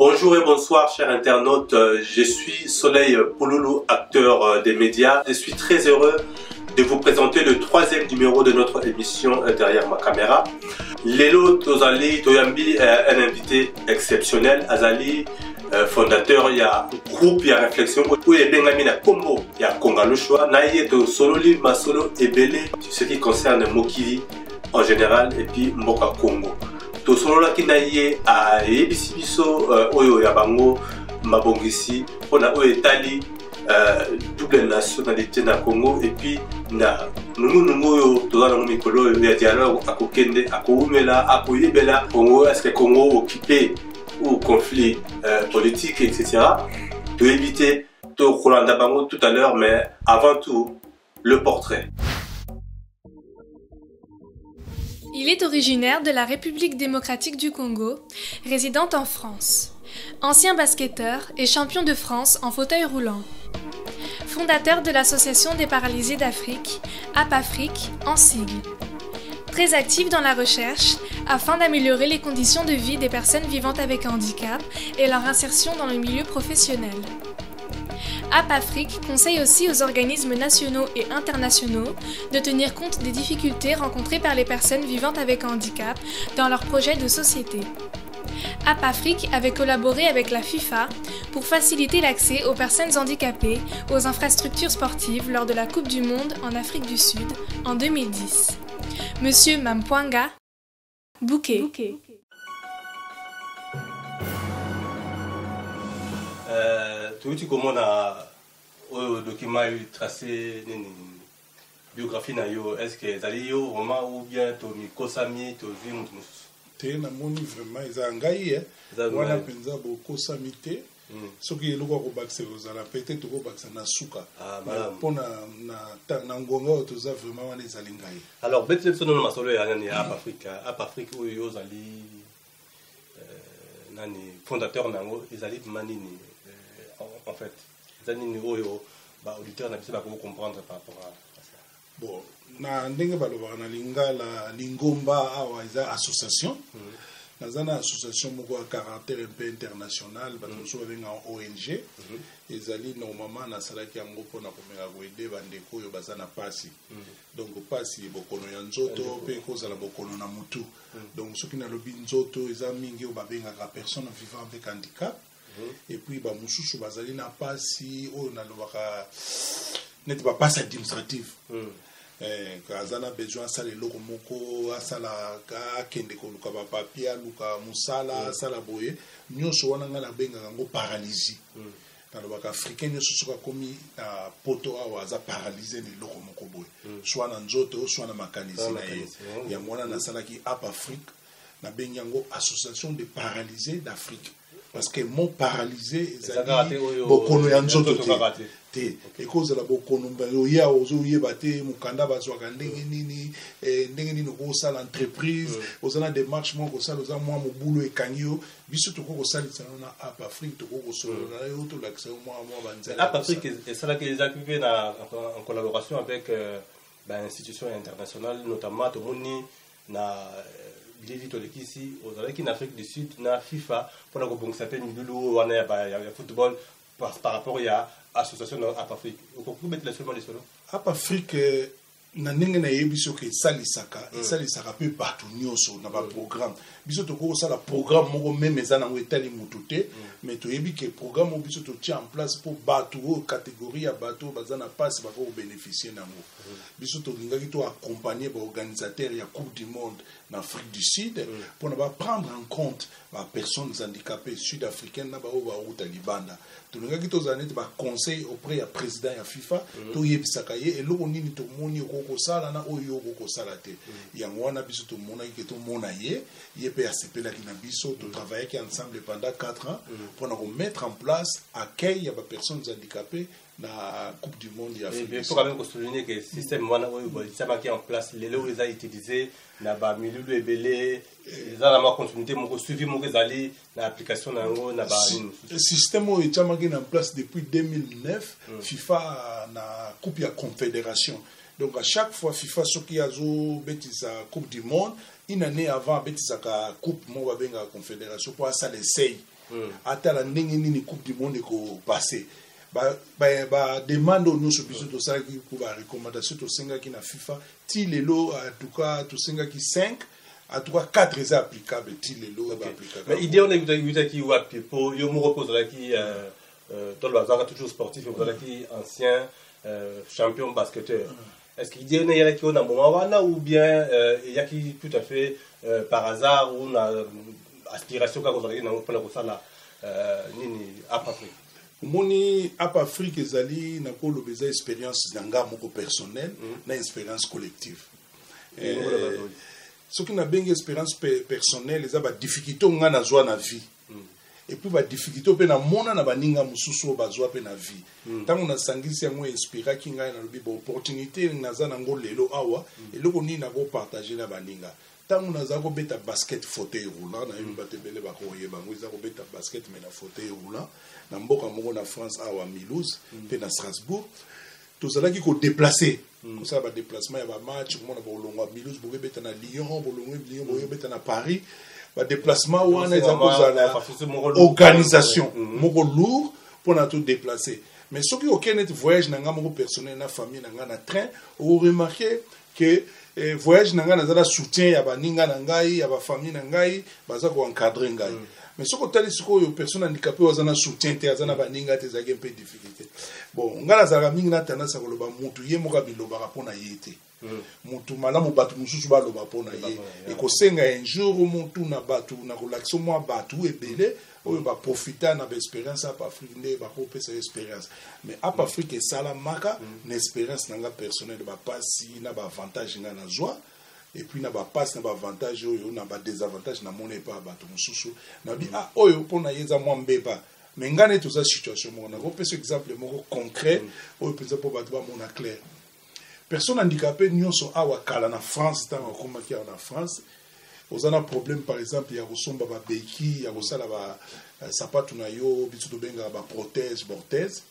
Bonjour et bonsoir chers internautes, je suis Soleil Pululu, acteur des médias. Je suis très heureux de vous présenter le troisième numéro de notre émission Derrière ma caméra. Lelo tozali toyambi un invité exceptionnel, azali fondateur ya groupe ya réflexion oyo ebengami na kombo ya Kongalushwa. Na ye tosololi masolo ebele sur ce qui concerne mokili en général et puis mboka Congo. Tosololaki na ye, ayebisi biso oyo ya bango mabongisi mpona oyo etali double nationalité na Congo et puis na nungunungu oyo toza nango mikolo oyo ya dialogue, akokende akowumela akoyebela Congo, est-ce que Congo occupé ou conflit politique, etc. Toyebi te, tokolanda bango tout à l'heure, mais avant tout le portrait. Il est originaire de la République démocratique du Congo, résident en France. Ancien basketteur et champion de France en fauteuil roulant. Fondateur de l'Association des paralysés d'Afrique, APAFRIC en sigle. Très actif dans la recherche afin d'améliorer les conditions de vie des personnes vivant avec un handicap et leur insertion dans le milieu professionnel. APAFRIC conseille aussi aux organismes nationaux et internationaux de tenir compte des difficultés rencontrées par les personnes vivant avec un handicap dans leurs projets de société. APAFRIC avait collaboré avec la FIFA pour faciliter l'accès aux personnes handicapées aux infrastructures sportives lors de la Coupe du Monde en Afrique du Sud en 2010. Monsieur Mampwanga Bouquet. Bouquet. Toyuti komona oyo document tracé nini biographie na yo, est ce que ezali yo vraiment ou bien tomikosami, tozwi moto mosusu? Te, namoni vraiment eza ngai wana mpenza, bokosami te. Soki eloko ya kobakisa ekozala, peut-être tokobakisa na suka. Mpona na ngonga oyo toza, vraiment wana ezali ngai. Alors betele biso nono masolo ya nani ya APAFRIC. APAFRIC oyo yo ozali nani fondateur na yango, ezali vraiment nini en fait? Eza nini oyo baauditeur na biso bakoki comprendre par rapport à ça? Bon, na ndenge balobaka na lingala, lingomba awa eza association. Naza na association moko ya caractère un peu international, bato mosusu babengaka ONG. Ezali normalement nasalaki yango mpona komeka koaider bandeko oyo baza na pasi. Donc pasi, bokono ya nzoto mpe kozala bokono na mutu. Donc soki nalobi nzoto, eza mingi oyo babengaka personne vivant avec handicap, et puis bamosusu bazali na pasi oyo nalobaka neti bapasi administrative. Aza na besoin asala eloko moko, asala, akende koluka bapapier, aluka mosala, asala boye nyonso wana, ngai nabengaka yango paralysie. Nalobaka africain nyonso soki akomi na poto awa, aza paralysé na eloko moko boye, soit na nzoto, soit na makanisi na ye. Yango wana nasalaki APAFRIC, nabengi yango Association de paralysés d'Afrique, parce que mot paralysé ezali bokono ya nzoto te. Te, ekozala bokono oya ozoyeba te mokanda bazwaka ndenge nini, ndenge nini okosala entreprise, oza na démarche moko kosala, oza mwa mobulu ekangi yo. Biso tokoki kosalisa yo na APAFRIC, tokoki kosolola na yo, tolakisa yo mwa mwa banzela. APAFRIC esalaki, ezalaki mpe en collaboration avec bainstitution internationale, notamment tomoni na bilili tolekisi, ozalaki na Afrique du Sud na FIFA mpona kobongisa mpe milulu wana ya football par rapport ya association na APAFRIC. Okoki kobetela seulement lisolo? APAFRIC, na ndenge nayebi soki esalisaka, esalisaka mpe bato nyonso na baprogramme. Biso tokoki kosala programme moko même eza nango etali motu te, mais toyebi ke programme oyo biso totia en place mpo bato oyo, catégorie ya bato oyo baza na mpasi, bakoki kobénéficie nango. Biso tolingaki to accompagner baorganisateur ya Coupe du monde na Afrique du Sud mpona baprendre en compte bapersonnes handicapées sud-africaines na baoyo bauta libanda. Tolingaki tozala neti baconseil auprès ya président ya FIFA, toyebisaka ye eloko nini tomoni okoki kosala na oyo okoki kosala te. Yango wana biso tomonaki ke tomona ye, ye mpe asepelaki na biso. Totravaillaki ensemble pendant 4 ans mpona komettre en place accueil ya bapersonnes handicapées na Coupe du monde ya Afrique. Il faut quand même souligner que système wana oyo etiamaki en place, lelo eza utilisé na bamilulu ebele. Eza na ma continuité moko, suivi moko ezali na application na yango na banini mosusu. Système oyo etiamaki na place depuis 2009, FIFA na coupe ya confédération. Donc à chaque fois FIFA soki azobetisa Coupe du monde, une année avant abetisaka coupe moko babengaka confédération mpo asala essai. Atala ndenge nini Coupe du monde ekopasser. Bademande oyo nyonso biso tosalaki po barecommandation tosengaki na FIFA, ti lelo, en tout cas tosengaki 5, en tout cas 4 eza applicable ti lelo baaplikaka. Mais idée wana eutaki wapi? Po yo moko mpo ozalaki, tolo bazalaka toujours sportif, ozalaki ancien champion basketteur. Est ce que idée wana eyalaki oyo na moment wana ou bien eyaki tout à fait par hasard ou na aspiration kaka ozalaki nango mpona kosala nini, App Afrique? Omoni, App Afrique ezali, nakoloba, eza expérience na nga moko personnel na expérience collective. Soki nabengi expérience personnelle, eza badifficulté oyo nga nazwa na vie et puis badifficulté oyo mpe namona na baninga mosusu oyo bazwa mpe na vie. Ntango nasangisi yango, inspiraki ngai. Nalobi baopportunité naza nango lelo awa, eloko nini nakopartage na baninga? Ntango naza kobeta basket fauteuil roulant, nayebi bato ebele bakoyeba yango, eza kobeta basket mais na fauteuil roulant na mboka moko na France awa, Mulhouse mpe na Strasbourg. Tozalaki kodéplacer, kosala badéplacement ya bamatch, komona bolongwa Mulhouse, bokobeta na Lyon, bolongwe Lyon, boyobeta na Paris. Badéplacement wana eza kozala organisation moko lourd mpona todéplacer. Mais soki okende neti voyage na nga moko personnel na famille na nga na train, oremarquer que voyage na ngai, naza na soutien ya baninga na ngai, ya bafamille na ngai, baza koencadrer ngai. Mais soki otali sikoyo personne handicapé oyo aza na soutien te, aza na baninga te, ezalaki mpe difficulté. Bon, ngai nazalaka mingi na tendance ya koloba, mutu ye moko abilobaka mpo na ye te. Mutu malamu bato mosusu baloba mpo na ye. Ekosenga un jour mutu na bato na kolakisa mwa bato ebele oyo baprofita na baexpérience App Afrique, nde bakopesa yo expérience. Mais App Afrique esalamaka na expérience na nga personnel, bapasi na baavantage nga nazwa, et puis na bapasi na baavantage oyo na badésavantage namoni epa ya bato mosusu. Nabi ah, oyo mpo na ye eza mwa mbeba, mais ngai neti toza situation moko. Nakopesa exemple moko concret oyo mpenza mpo bato bamona clair. Personne handicapé nyonso awa kala na France, ntango akomaki awa na France, oza na problème par exemple ya kosomba babéquilles, ya kosala basapatu na yo, biso tobengaka baprothèse, orthèse.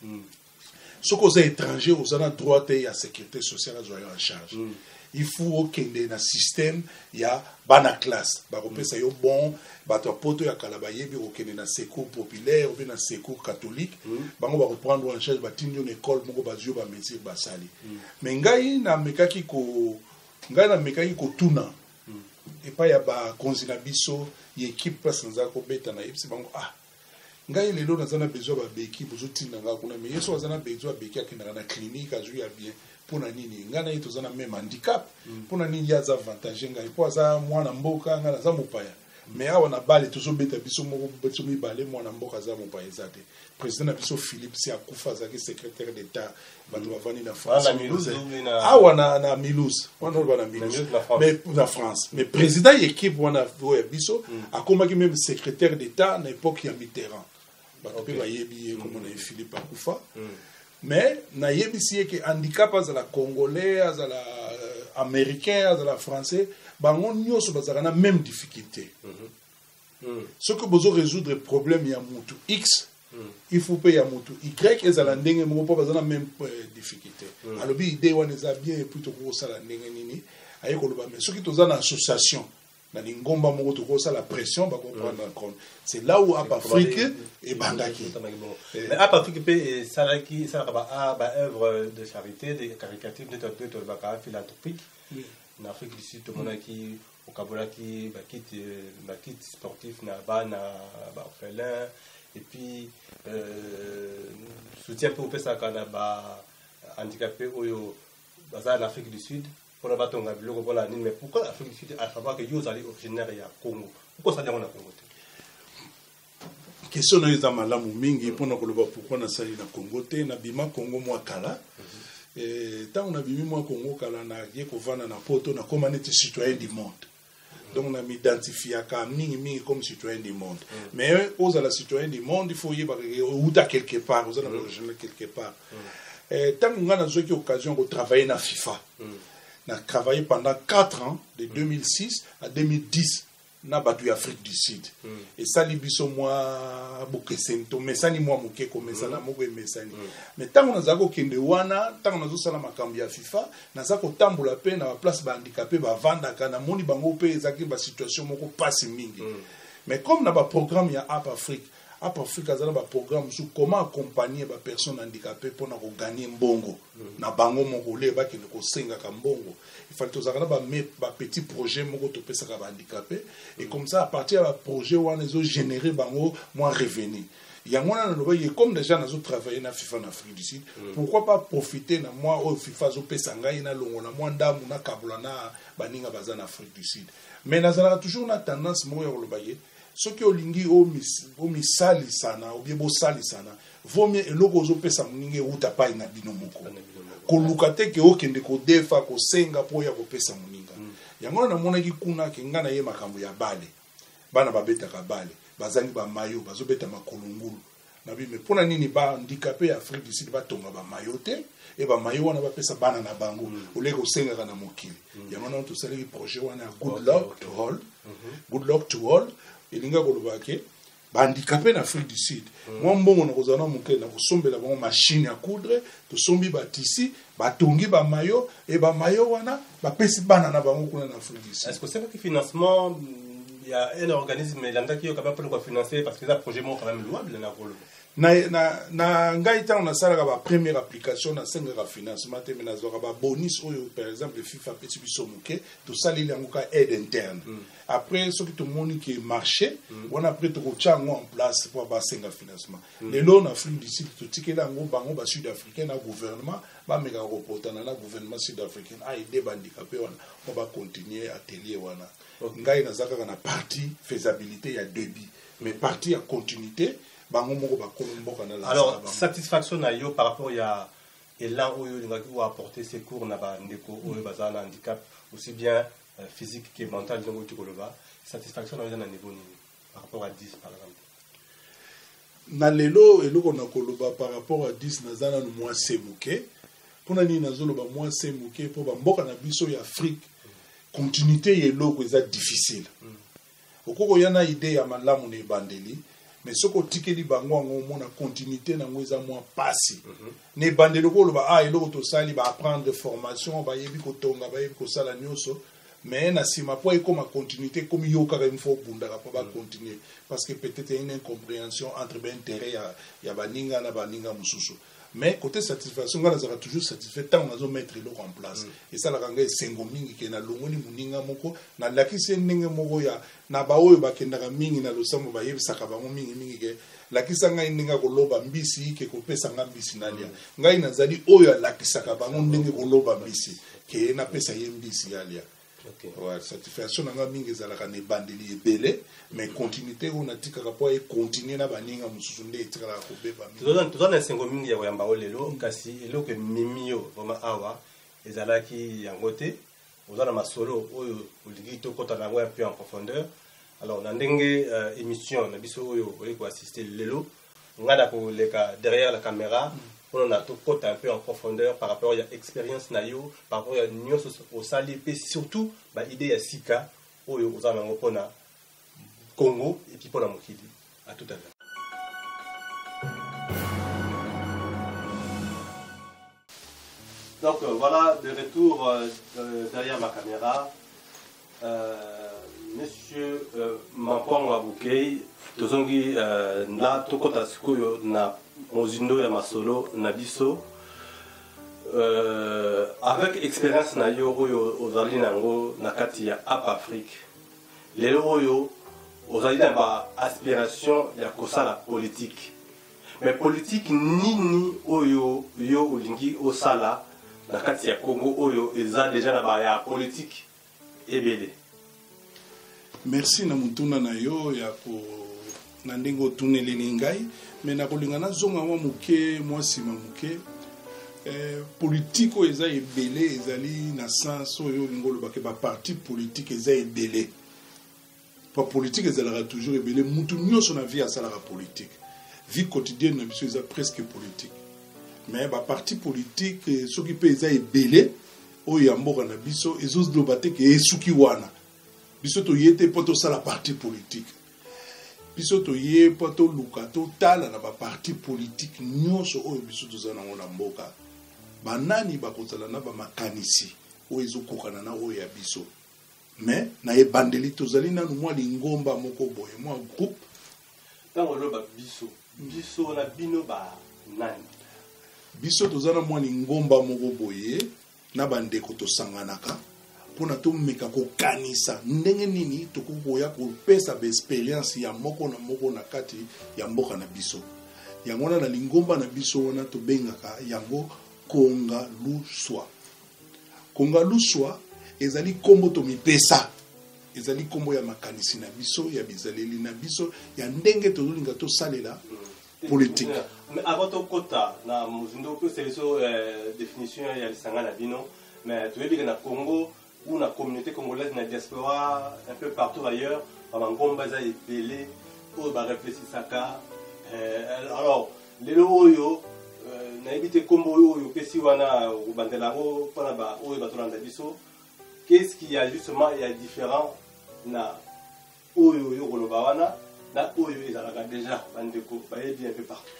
Soki oza étranger, oza na droit te ya sécurité sociale azwa yo en charge. Il faut okende na système ya bana classe, bakopesa yo bon. Bato ya poto ya kala bayebi kokende na Secours populaire ou bien na Secours catholique. Bango bakoprendre en charge, batindi yo na école moko, bazwi yo bamesure, basali. Mais ngai namekaki kotuna epai ya bakonzi na biso ya équipe place naza kobeta. Nayebisi bango: "Ah, ngai lelo naza na besoin babéquilles, bozotinda nga kuna, mais ye so aza na besoin ya béquille, akendaka na clinique, azwi ya bien. Mpo na nini ngai na ye toza na même handicap? Mpo na nini ye aza avantage ngai mpo aza mwana mboka, ngai naza mopaya? Mais awa na bale tozobeta biso moko, biso mibale, mwana mboka aza mopaya eza te." Président na biso Philippe si akufa, azalaki secrétaire d'état. Bato bavandi na France awa, na Mulhouse wana, oloba na Mulhouse, mais na France. Mais président ya équipe wana oyo ya biso akomaki même secrétaire d'état na époque ya Mitterrand. Bato mpe bayebi ye, komona ye, Philippe, akufa. Mais nayebisi ye ke handicap, azala congolais, azala américain, azala français, bango nyonso bazalaka na même difficulté. Soki bozo résoudre problème ya mutu X, il faut mpe ya mutu Y ezala ndenge moko, mpo baza na même difficulté. Alobi idée wana eza bien, et puis tokoki kosala ndenge nini? Aye koloba, mais soki toza na association, na lingomba moko, tokosala pression, bakoprendre en compte. C'est là où App Afrique ebandaki. Mais App Afrique mpe esalaki, esalaka baœuvre de charité, de caritative, nde tolobaka philanthropique. Na Afrique du Sud, tomonaki okabolaki bakit sportif na bana baorphelin, et puis soutien mpe opesaka na bahandicapé oyo baza na Afrique du Sud mpona batonga biloko, mpona nini. Mais pourquoi Afrique du Sud, à savoir que yo ozali originaire ya Congo? Pourquoi osali yango na Congo te? Question na yo eza malamu mingi mpona koloba pourquoi nasali na Congo te. Nabima Congo mwa kala. Ntango nabimi mwa Congo kala, naye kovanda na Poto, nakóma neti citoyen du monde. Donc namiidentifiaka mingimingi comme citoyen du monde. Mais ozala citoyen du monde, il faut oyebaka outa quelque part, oza na originaire quelque part. Ntango ngai nazwaki occasion kotravailler na FIFA, na travaillé pendant 4 ans, de 2006 à 2010, na bato ya Afrique du Sud. Esali biso mwa bokeseni, tomesani mwa moke, komesana moko emesani. Mais ntango nazala kokende wana, ntango nazosala makambo ya FIFA, naza kotambola mpe na baplace bahandicapé bavandaka, namoni bango mpe ezalaki basituation moko mpasi mingi. Mais comme na baprogramme ya App Afrique, Up Africa aza na baprogramme mosusu, comment accompagner bapersonne handicapé mpona kogagner mbongo na bango moko, olie bakende kosengaka mbongo. Ifale tozalaka na bapetit projet moko topesaka bahandicapé, et comme ça, à partir ya baprojet wana, ezogénérer bango mwa revenu. Yango wana nalobaki, comme déjà nazotravaille na FIFA na Afrique du Sud, pourquoi pas profiter na mwa oyo FIFA azopesa ngai, nalongola mwa ndambu, nakabola na baninga baza na Afrique du Sud. Mais nazalaka toujours na tendance moko ya koloba ye: soki olingi omisalisana obie bosalisana, vaut mieux eloko ozopesa moninga euta pai na bino moko, koluka te ke okende kodefa, kosenga mpo oya kopesa moninga. Yango wana namonaki kuna ke ngai na ye makambo ya bale, bana babetaka bale, bazangi bamayo, bazobeta makolo ngulu na bime. Mpona nini bahandicapé ya Afrique du Sud batonga bamayo te, e bamayo wana bapesa bana na bango, oleki kosengaka na mokili? Yango wana tosalaki projet wana ya Good Luck to All. Good Luck to All elingi koloba ke bahandicapé na Afrique du Sud, mwa mbongo na kozala na moke, na kosombela bango machine ya coudre. Tosombi batissu, batongi bamayo, e bamayo wana bapesi bana na bango kuna na Afrique du Sud. Est-ce que c'est financement, il y a un organisme elandaki yo quand même mpona kofinancer? Parce que eza projet moko quand même louable na koloba. Na ngai, ntango nasalaka bapremière application, nasengaka financement te, mais nazwaka babonus oyo, par exemple, FIFA apesi biso moke, tosaleli yango ka aide interne. Après, soki tomoni ke marché wana, après tokotia yango en place mpo basenga financement. Lelo na Afrique du Sud, totikeli yango bango basud africain na gouvernement, bamekaka kopotana na gouvernement sud africain aide bahandicapé wana mpo bacontinue atelier wana. Ngai naza kaka na partie faisabilité ya début, mais partie ya continuité, bango moko bakolo mboka na. Alors, satisfaction na yo par rapport ya élan oyo olingaki oapporter secours na bandeko oyo baza na handicap, aussi bien physique que mental, ndenge outi koloba, satisfaction na yo eza na niveau nini par rapport à 10, par exemple? Na lelo, eloko na koloba par rapport à 10, naza nanu mwa se moke. Mpona nini nazoloba mwa se moke? Mpo bamboka na biso ya Afrique, continuité ya eloko eza difficile. Okoki koya na idée ya malamu na ebandeli, mais soki otikeli bango yango, omona continuité nango eza mwa pasi. Na ebandeli, okoloba: "Ah, eloko tosali, baapprendre formation, bayebi kotonga, bayebi kosala nyonso." Mais na nsima, mpo ekóma continuité, ekomi yo kaka il faut obundaka mpo bacontinue, parce que peut-être une incompréhension entre baintérêt ya baninga na baninga mosusu. Mais côté satisfaction, ngai nazalaka toujours satisfait ntango nazomettre eloko en place. Esalaka ngai esengo mingi ke nalongoli moninga moko, nalakisi ye ndenge moko ya na baoyo bakendaka mingi na losambo, bayebisaka bango mingimingi ke lakisa ngai ndenge ya koloba mbisi ke kopesa nga mbisi nalia. Ngai nazali oyo alakisaka bango ndenge koloba mbisi ke napesa ye mbisi alia. Ouais, satisfaction na nga mingi ezalaka na ebandeli ebele, mais continuité oyo natikaka mpo econtinue na baninga mosusu nde etikalaka kobeba mingi. Toza na esengo mingi ya koyamba yo lelo, kasi eloko ememi yo vraiment awa ezalaki yango te. Oza na masolo oyo olingi tokɔta na yango ya peu en profondeur. Alors, na ndenge émission na biso oyo oye koassiste lelo, ngai na koleka derrière la caméra mpona na tokɔta un peu en profondeur par rapport ya expérience na yo, par rapport ya nyonso osali, mpe surtout baidée ya sika oyo oza nango mpona Congo et puis mpona mokili. À tout à l'heure. Donc voilà, de retour derrière ma caméra, Monsieur Mampongo Abukei, tozongi na tokota sikoyo na mozindo ya masolo na biso. Avec expérience na yo oyo ozali nango na kati ya App Afrique, lelo oyo ozali na ba aspiration ya kosala politique, mais politique nini oyo yo olingi osala na kati ya Congo oyo eza déjà na baya politique ebele? Merci na motuna na yo ya ko na ndenge otuneleli ngai, mais nakolinga nazonga mwa moke mwa nsima moke. Politique oyo eza ebele ezali na sens oyo olingi olobake baparti politique eza ebele. Bapolitique ezalaka toujours ebele. Mutu nyonso na vie asalaka politique, vie quotidienne na biso eza presque politique. Mais baparti politique, soki mpe eza ebele oyo ya mboka na biso, ezoloba te ke esuki wana. Biso toye te mpo tosala parti politique. Biso toye mpo toluka totala na baparti politique nyonso oyo biso toza nango na mboka, banani bakozala na bamakanisi oyo ezokokana na oyo ya biso. Mais na ebandeli, tozali nanu mwa lingomba moko boye, mwa groupe. Ntango oloba biso, biso na bino ba nani? Biso toza na mwa lingomba moko boye na bandeko tosanganaka mpona tomeka kokanisa ndenge nini tokoki koya kopesa baexperience ya moko na moko na kati ya mboka na biso. Yango wana na lingomba na biso wana tobengaka yango Kongaluswa. Kongaluswa ezali nkombo tomipesa, ezali nkombo ya makanisi na biso, ya bizaleli na biso, ya ndenge tozolinga tosalela politique. Mais avant tokota na mozindo, opesa biso définition ya lisanga na bino, mais toyebi ke na Congo ou na communauté congolaise na diaspora, un peu partout ailleurs, bamangomba eza ebele oyo barefléchisaka. Alors lelo oyo nayebi te nkombo oyo opesi wana kobandela yango mpona oyo batolanda biso, qu'est-ce qu'il y a justement ya différent na oyo oyo koloba wana na oyo ezalaka déjà bandeko bayebi un peu partout?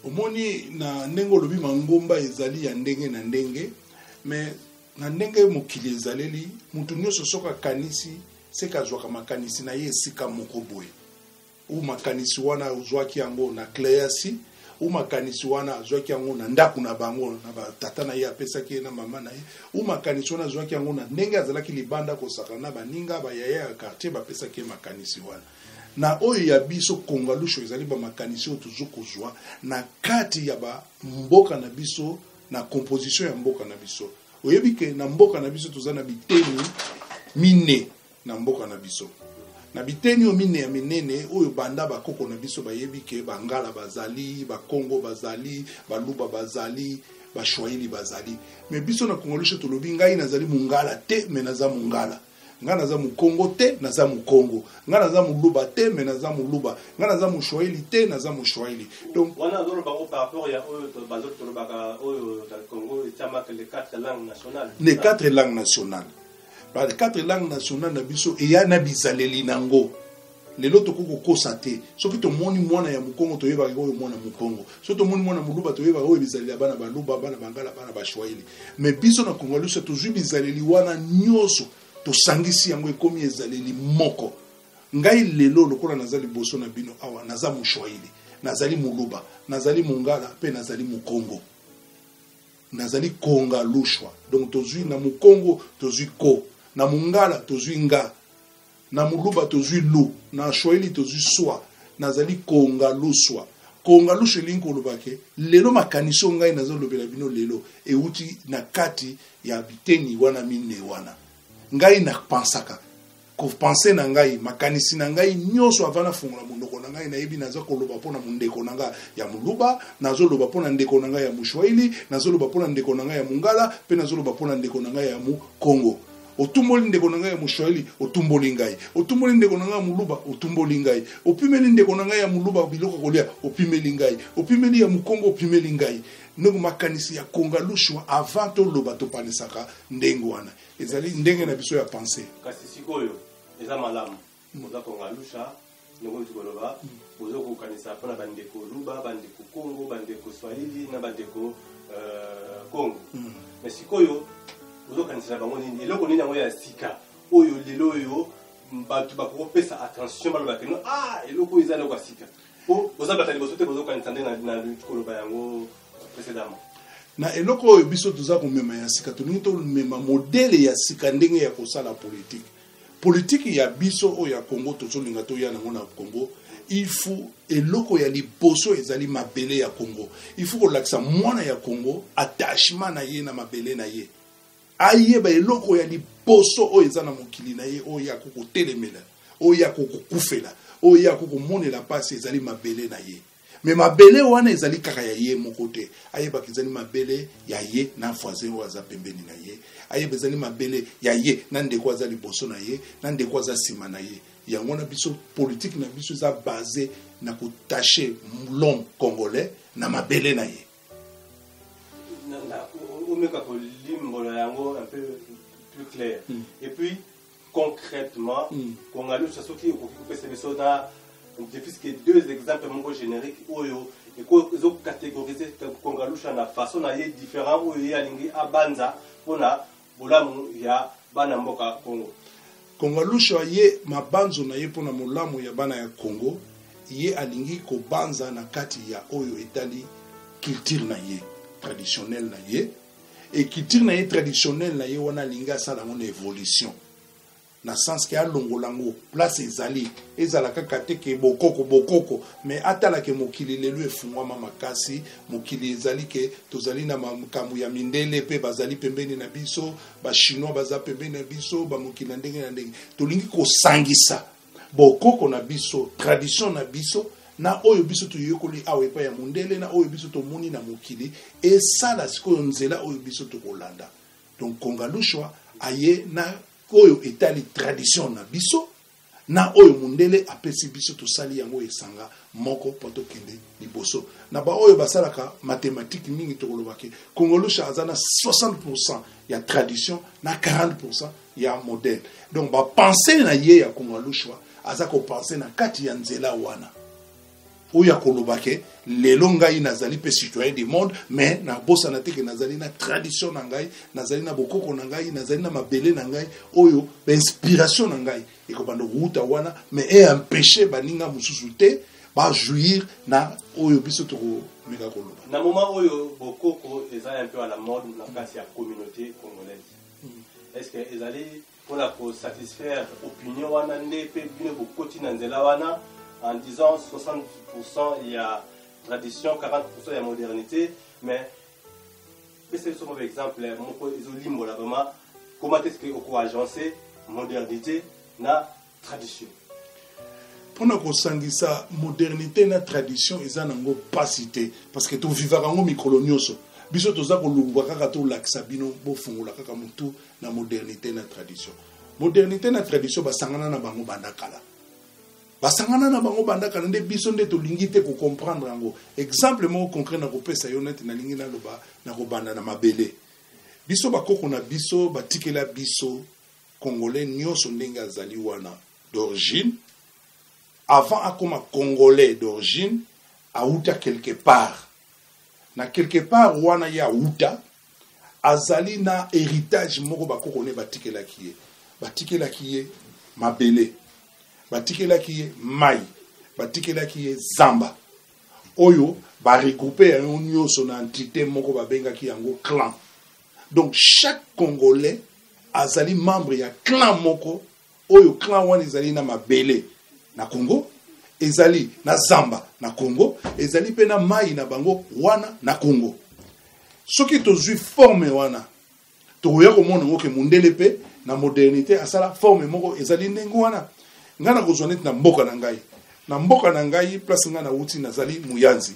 Omoni, na ndenge olobi, mangomba ezali ya ndenge na ndenge, mais na ndenge mokili ezaleli, motu nyonso soki akanisi, seke azwaka makanisi na ye esika moko boye. U makanisi wana azwaki yango na classe, u makanisi wana azwaki yango na ndako na bango, na batata na ye apesaki ye, na mama na ye, u makanisi wana azwaki yango na ndenge azalaki libanda kosaka na baninga, bayaya ya quartier bapesaki ye makanisi wana. Na oyo ya biso Kongalusho, ezali bamakanisi oyo tozo kozwa na kati ya bamboka na biso, na composition ya mboka na biso. Oyebi ke na mboka na biso toza na biteni mine. Na mboka na biso, na biteni oyo mine ya minene oyo banda bakoko na biso, bayebi ke Bangala bazali, Bakongo bazali, Baluba bazali, Bashwahili bazali. Mais biso na Kongolusho tolobi: ngai nazali Mongala te, mais naza Mongala. Ngai naza Mokongo te, naza Mokongo. Ngai naza Moluba te, mais naza Moluba. Ngai naza Moshwahili te, naza Moshwahili. Donc wana azoloba ngo par rapport ya oyo tolobaka, oyo Congo etiamaka, les quatre langues nationales. Les quatre langues nationales, ba quatre langues nationales na biso eya na bizaleli nango. Lelo tokoki kokosa te. Soki tomoni mwana ya Mokongo, toyebaka oyo mwana Mokongo. Soki tomoni mwana Moluba, toyebaka oyo bizaleli ya bana Baluba, bana Bangala, bana Bashwahili. Mais biso na Kongalusa tozwi bizaleli wana nyonso, tosangisi yango, ekomi ezaleli moko. Ngai lelo lokola naza liboso na bino awa, naza Moshwahili, nazali Moluba, nazali Mongala mpe nazali Mokongo, nazali Konga Lushwa. Donc tozwi na Mokongo tozwi ko, na Mongala tozwi nga, na Moluba tozwi lu, na Shwahili tozwi swa. Nazali Konga Luswa. Konga Luswa elingi koloba ke lelo makanisi oyo ngai nazolobela bino lelo euti na kati ya biteni wana mine wana. Ngai napansaka, kopenser na ngai, makanisi na ngai nyonso, avant nafungola monoko na ngai, nayebi naza koloba mpo na mondeko na ngai ya Moluba, nazoloba mpo na ndeko na ngai ya Moshwahili, nazoloba mpo na ndeko na ngai ya Mongala, mpe nazoloba mpo na ndeko na ngai ya Mokongo. Otumboli ndeko na ngai ya Moshwahili, otumboli ngai. Otumboli ndeko na ngai ya Moluba, otumboli ngai. Opimeli ndeko na ngai ya Moluba biloko kolia, opimeli ngai. Opimeli ya Mokongo, opimeli ngai. Ndenge makanisi ya Konga Lushwa, avant toloba, topanisaka ndenge wana. Ezali ndenge na biso ya pensée. Kasi sikoyo eza malamu, oza Kongalusha, ndenge oluti koloba, boza kokanisa mpona bandeko Luba, bandeko Kongo, bandeko Swahili na bandeko Kongo. Mais sikoyo ozokanisela bango nini? Eloko nini yango ya sika oyo lelo oyo bato bakokopesa attention, balobaka no: "Ah, eloko oyo eza eloko ya sika"? Po boza bato ya liboso te bozokanisa nde na koloba yango précédemment. Na eloko oyo biso toza komema ya sika, tolingi tomema modèle ya sika ndenge ya kosala politike. Politike ya biso oyo ya Congo, tozolinga toya nango na Congo, il faut eloko ya liboso ezali mabele ya Congo. Il faut kolakisa mwana ya Congo attachement na ye na mabele na ye, ayeba eloko ya liboso oyo eza na mokili na ye, oyo akoki kotelemela, oyo akoki kokufela, oyo akoki komonela mpasi, ezali mabele na ye. Mais mabele wana ezali kaka ya ye moko te. Ayebaka ezali mabele ya ye na voisin oyo aza pembeni na ye. Ayeba ezali mabele ya ye na ndeko aza liboso na ye, na ndeko aza nsima na ye. Yango wana biso politike na biso eza base na koattacher l'homme congolais na mabele na ye. Omeka kolimbola yango un peu plus clair et puis concrètement. Kongalusa, soki okoki kopesa biso na puisque deux exemples moko générique oyo ezocatégoriser Kongalusha na façon na ye différent, oyo ye alingi abanza mpona bolamu ya bana mboka Congo. Kongalusha ye, mabanzo na ye mpona molamu ya bana ya Congo. Ye alingi kobanza na kati ya oyo etali culture na ye traditionnelle na ye, et culture na ye traditionnelle na ye wana, alingi asala yango na évolution, na sens ke alongola yango place ezali, ezala kaka te ke bokoko bokoko, mais atala ke mokili lelo efungwama makasi. Mokili ezali ke tozali na makambo ya mindele mpe bazali pembeni na biso, Bachinois baza pembeni na biso, bamokili na ndenge na ndenge. Tolingi kosangisa bokoko na biso, tradition na biso, na oyo biso toyekoli awa epai ya mondele, na oyo biso tomoni na mokili, esala sikoyo nzela oyo biso tokolanda. Donc Kongalushwa aye na oyo etali tradition na biso na oyo mondele apesi biso, tosali yango esanga moko mpo tokende liboso. Na baoyo basalaka mathématique mingi, tokoloba ke Kongolusha aza na 60% ya tradition na 40% ya modèle. Donc bapense na ye ya Kongalushwa aza kopense na kati ya nzela wana oyo akoloba ke lelo ngai nazali mpe citoyen du monde, mais nabosana te ke nazali na tradition na ngai, nazali na bokoko na ngai, nazali na mabele na ngai, oyo bainspiration na ngai ekobanda kowuta wana, mais eempêche baninga mosusu te bajouir na oyo biso tokomeka koloba. Na moment oyo bokoko eza un peu à la mode na kati ya communauté congolaise, est ce que ezali mpona kosatisfaire opinion wana nde mpe bino bokoti na nzela wana en disant 60% ya tradition, 40% ya modernité? Mais pesa biso moko exemple moko ezolimbola vraiment comment est ce que okoagence modernité na tradition. Mpona kosangisa modernité na tradition eza nango mpasi te, parce que tovivaka yango mikolo nyonso. Biso toza kolungwa kaka, tolakisa bino, bofungola kaka motu na modernité na tradition. Modernité na tradition basangana na bango banda kala, basangana na bango banda kala, nde biso nde tolingi te kocomprendre yango. Exemple moko concret na kopesa yo, neti nalingi naloba na kobanda na mabele. Biso, bakoko na biso batikela biso, Congolais nyonso ndenge azali wana d'origine, avant akoma Congolais d'origine, auta quelque part. Na quelque part wana ye auta, azali na héritage moko bakoko ne batikelaki ye. Batikelaki ye mabele, batikelaki ye mai, batikelaki ye zamba, oyo baregroupe yango nyonso na entité moko babengaki yango clan. Donc chaque Congolais azali membre ya clan moko, oyo clan wana ezali na mabele na Congo, ezali na zamba na Congo, ezali mpe na mai na bango wana na Congo. Soki tozwi forme wana, tokoya komona yango ke mondele mpe na modernité asala forme moko ezali ndenge wana. Ngai nakozwa neti na mboka na ngai, na mboka na ngai place ngai nauti, nazali Moyanzi.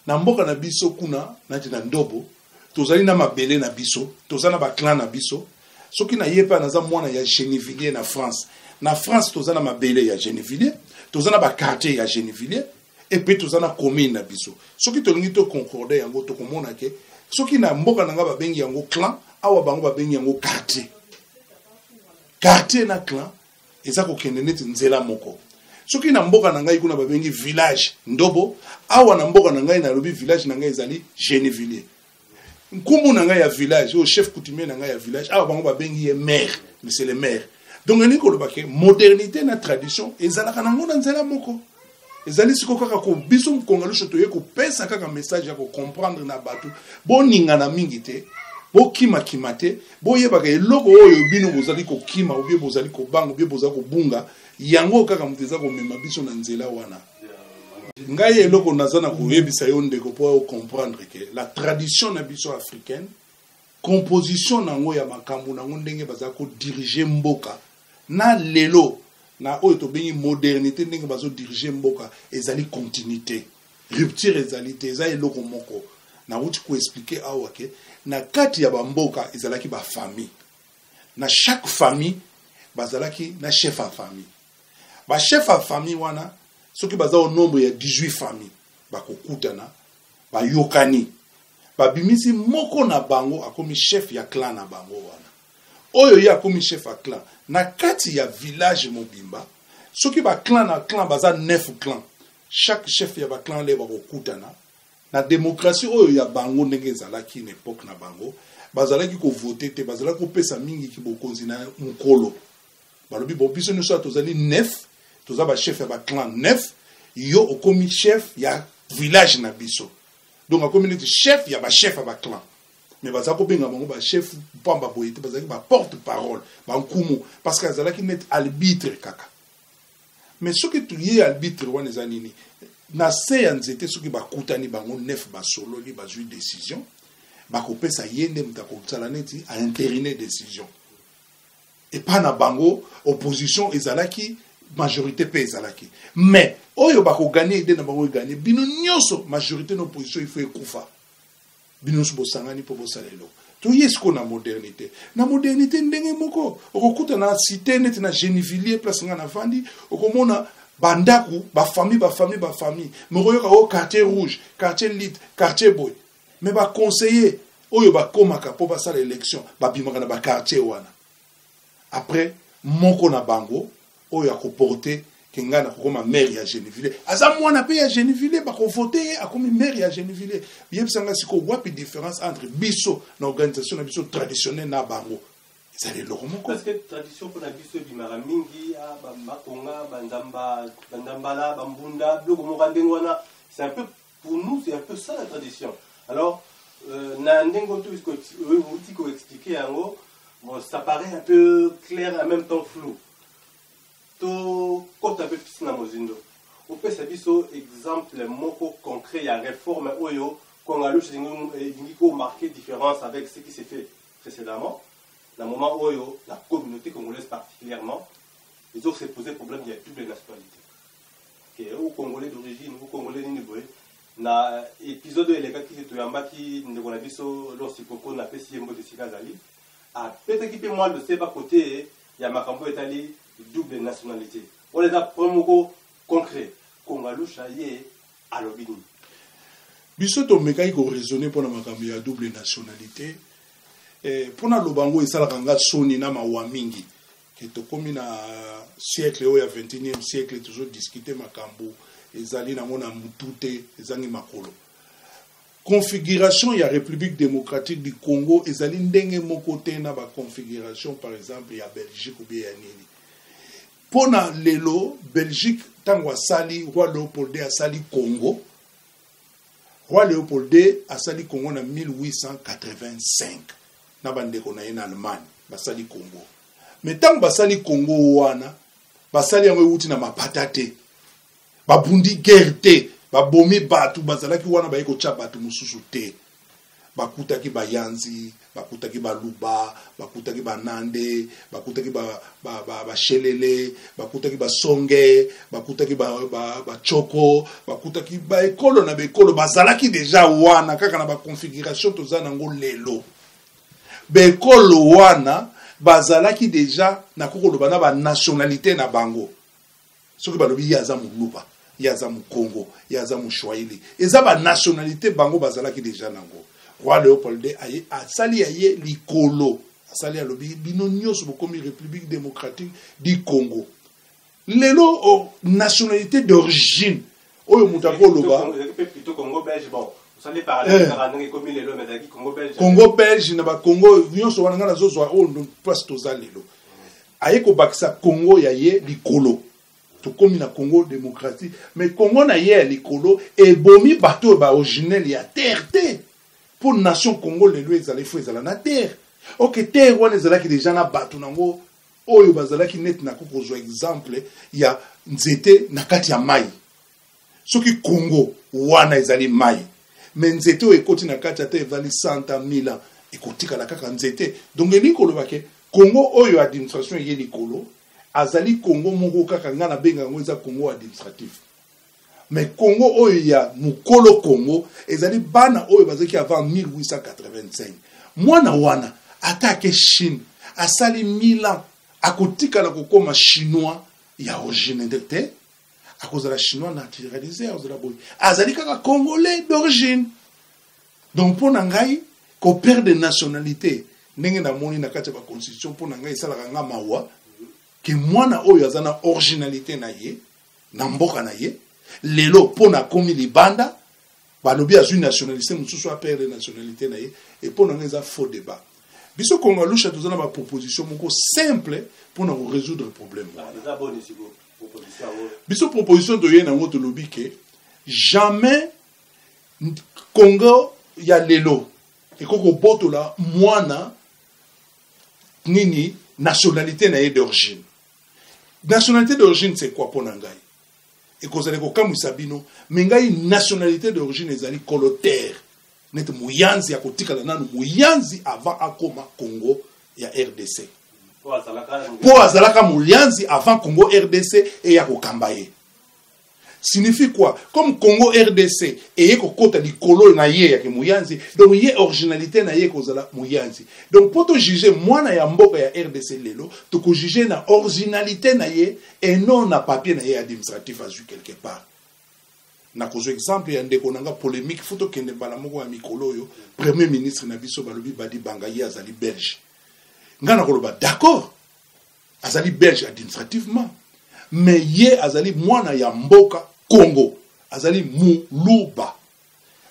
Na mboka na biso kuna, nati na Ndobo, tozali na mabele na biso, toza na baclan na biso. Soki naye mpe naza mwana ya Gennevilliers na France, na France toza na mabele ya Gennevilliers, toza na baquartier ya Gennevilliers, et puis toza na commune na biso. Soki tolingi toconcorde yango, tokomona ke soki na mboka na ngai babengi yango clan, awa bango babengi yango quartier. Quartier na clan eza kokende neti nzela moko. Soki na mboka na ngai kuna babengi village Ndobo, awa na mboka na ngai nalobi village na ngai ezali Gennevilliers. Nkumbu na ngai ya village, oyo chef coutumier na ngai ya village, awa bango babengi ye maire, monsieur le maire. Donc elingi koloba ke modernité na tradition ezalaka nango na nzela moko. Ezali sikoyo kaka ko biso Kongalusho toye kopesa kaka message ya kocomprendre na bato, boningana mingi te, bokimakima te, boyebaka eloko oyo bino bozali kokima, obie bozali kobanga, obie bozali kobunga yango, kaka moto eza komema biso na nzela wana. Ngai eloko naza na koyebisa yo, ndeko, mpo ocomprendre ke la tradition na biso africaine, composition nango ya makambo nango, ndenge baza kodirige mboka na lelo na oyo tobengi modernité, ndenge bazodirige mboka, ezali continuité, rupture ezali te, eza eloko moko. Nauti koexpliquer awa ke na kati ya bamboka ezalaki bafamille, na chaque famille bazalaki na chef ya famille. Bachef ya famille wana, soki baza au nombre ya 18 famille, bakokutana, bayokani, babimisi moko na bango akomi chef ya clan na bango wana. Oyo ye akomi chef ya clan na kati ya village mobimba, soki baclan na clan baza 9 clan, chaque chef ya baclan le bakokutana na démocratie oyo ya bango ndenge ezalaki na époque na bango. Bazalaki kovote te, bazalaki kopesa mingi bokonzi na mokolo. Balobi: bon, biso nyonso tozali 9. Toza bachef ya baclan 9. Yo okomi chef ya village na biso, donc akomi neti chef ya bachef ya baclan. Mais baza kobenga bango bachef pamba boye te, bazalaki baporte parole, bankumu, parce que azalaki neti arbitre kaka. Mais soki ye arbitre wana eza nini? Na se ya nzete, soki bakutani bango neuf, basololi, bazwi décision, bakopesa ye nde moto akosala neti aentériner décision. Epa na bango, opposition ezalaki, majorité mpe ezalaki, mais oyo bakogagner, idée na bango egagner, bino nyonso, majorité na opposition, il faut ekufa, bino nyonso bosangani mpo bosala eloko. Toye sikoyo na modernité. Na modernité, ndenge moko, okokuta na cité neti na Gennevilliers, place nga navandi, okomona bandako, bafamille, bafamille, bafamille. Mais okoyoka o quartier rouge, quartier lit, quartier boye. Mais baconseiller oyo bakomaka mpo basala élection babimaka na baquartier wana. Après, moko na bango oyo akoporter ke ngai nakokoma maire ya Gennevilliers, aza mwana mpe ya Gennevilliers, bakovote ye, akomi maire ya Gennevilliers. Yebisanga sikoyo, wapi différence entre biso na organisation na biso traditionnelle na bango? Ezali eloko moko. Parce que tradition mpona biso ebimaka mingi bakonga, banzamba, banzambala, bambunda, biloko moko ndenge wana. C'est un peu, pour nous, c'est un peu ça la tradition. Alors na ndenge outi koexpliquer yango, bon, ça paraît un peu clair, en même temps flou. Tokɔta mpe pisi na mozindo. Opesa biso exemple moko concret ya réforme oyo Kongalush elingi komarquer différence avec ce qui s'est fait précédemment, na moment oyo la communauté congolaise particulièrement ezo se poser problème ya double nationalité, ke ou Congolais d'origine ou Congolais nini boye. Na épisode oyo elekaki, toyambaki ndeko na biso Losi Koko, napesi ye mbote esika azali, apetaki mpe mwa loseba kote ya makambo oyo etali double nationalité. Wana eza point moko concret. Kongalusha ye alobi nini? Biso tomekaki koraisonner mpona makambo ya double nationalité. Mpona loba yango, esalaka nga soni na mawa mingi ke tokómi na siècle oyo ya 21e siècle, tozodiscuter makambo ezali nango na mutu te, ezangi makolo. Configuration ya République démocratique du Congo ezali ndenge moko te na baconfiguration, par exemple, ya Belgique ou bien ya nini. Mpo na lelo Belgique, ntango asali, roi Léopold II asali Congo, roi Léopold II asali Congo na 1885 na bandeko na ye na Allemagne, basali Congo. Mais ntango basali Congo wana, basali yango ewuti na mapata te, babundi guerre te, babomi bato bazalaki wana, baye kotya bato mosusu te. Bakutaki Bayanzi, bakutaki Baluba, bakutaki Banande, bakutaki Bashelele, bakutaki Basonge, bakutaki Bacoko, bakutaki baekolo na baekolo bazalaki déjà wana. Kaka na baconfiguration toza nango lelo, baekolo wana bazalaki déjà, nakoki koloba, na banationalité na bango. Soki balobi ye aza Moluba, ye aza Mokongo, ye aza Moswahili, eza banationalité bango bazalaki déjà nango. Roi Léopold II aye, asali ya ye likolo, asali, alobi bino nyonso bokomi République démocratique du Congo. Lelo, oh, nationalité d'origine oyo moto akoloba Congo belge na Bacongo nyonso wana, ngai nazozwa oyo place toza lelo. Aye kobakisa Congo ya ye likolo, tokomi na Congo démocratique. Mais Congo na ye ya likolo ebomi bato oyo baoriginele ya terre te. Mpo nation Congo lelo ezala, ifo ezala na terre. Ok, terre wana ezalaki déjà na bato nango oyo bazalaki. Neti nakoki kozwa exemple ya nzete na kati ya mai. Soki Congo wana ezali mai, mais nzete oyo ekoti na kati, ata ezali 100 ans, 1000 ans, ekotikala kaka nzete. Donc elingi koloba ke Congo oyo administration eye likolo azali Congo moko kaka. Ngai nabenga yango eza Congo administratif. Mais Congo oyo ya mokolo Congo ezali bana oyo bazalaki avant 1885. Mwana wana, ata ake Chine, asali 1000 ans, akotikala kokóma Chinois ya origine te. Akozala Chinois naturalisé, akozala boye, azali kaka Congolais d'origine. Donc mpo na ngai, koperdre nationalité ndenge namoni na kati ya baconstitution, mpo na ngai esalaka nga mawa ke mwana oyo aza na originalité na ye na mboka na ye, lelo mpo na akomi libanda, balobi azwi nationalité mosusu, aperdre nationalité na ye. E mpo na ngai eza faux débat. Biso Kongo Alusha toza na baproposition moko simple mpona korésoudre problème wana. Biso proposition toye nango, tolobi ke jamais Congo ya lelo ekoki kobotola mwana nini nationalité na ye d'origine. Nationalité d'origine, c'est quoi? Mpo na ngai, ekozala ekokamwisa bino, mais ngai, nationalité d'origine ezali kolo terre. Neti moyanzi, akotikala nanu moyanzi avant akoma Congo ya RDC, mpo azalaka moyanzi avant Congo RDC eya kokamba ye. Signifie quoi? Comme Congo RDC eye kokota likolo na ye yake moyanzi, donc ye originalité na ye kozala moyanzi. Donc mpo tojuge mwana ya mboka ya RDC lelo, tokojuge na originalité na ye et non na papier na ye administratif azwi quelque part. Nakozwa exemple ya ndeko na nga, polémique fo tokende mbala moko ya mikolo oyo, premier ministre na biso, balobi Badibanga, ye azali belge. Ngai nakoloba d'accord, azali belge administrativement, mais ye azali mwana ya mboka Congo, azali muluba,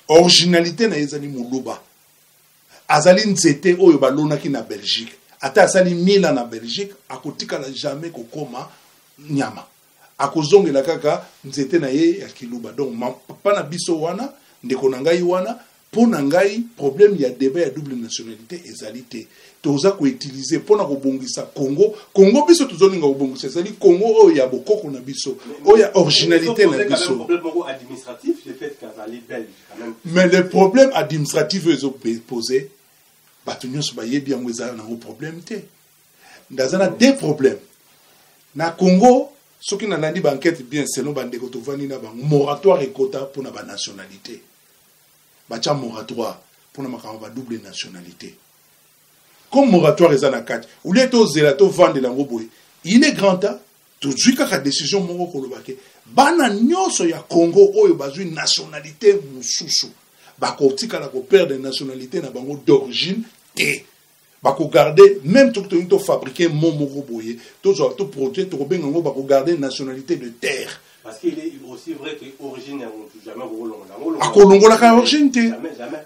originalité na ye ezali muluba. Azali nzete oyo balonaki na Belgique. Ata asali mila na Belgique, akotikala jamais kokoma nyama, akozongela kaka nzete na ye ya kiluba. Donc papa na biso wana, ndeko na ngai wana, mpo na ngai problème ya débat ya double nationalité ezali te. Toza koutiliser mpo na kobongisa Congo. Congo biso tozolinga kobongisa ezali Congo oyo ya bokoko na biso, oyo ya originalité na biso. Mais le problème administratif oyo ezopose, bato nyonso bayebi yango, ezala nango problème te. Ndaza na deux problèmes na Congo. Soki nalandi baenquête bien, selon bandeko tovandi na bango, moratoire ekota mpona banationalité. Batya moratoire mpona makambo ba double nationalité. Comme moratoire eza na kati, au lieu tozela, tovandela yango boye, il est grand temps tozwi kaka décision moko koloba ke bana nyonso ya Congo oyo bazwi nationalité mosusu bakotikala koperdre nationalité na bango d'origine te, bakogarde. Même soki tolingi tofabrique mo moko boye, tozwa, toproduire, tokobenga yango bakogarde nationalité de terre. Parce qu'il est aussi vrai que origine jamais. Akolongolaka origine te.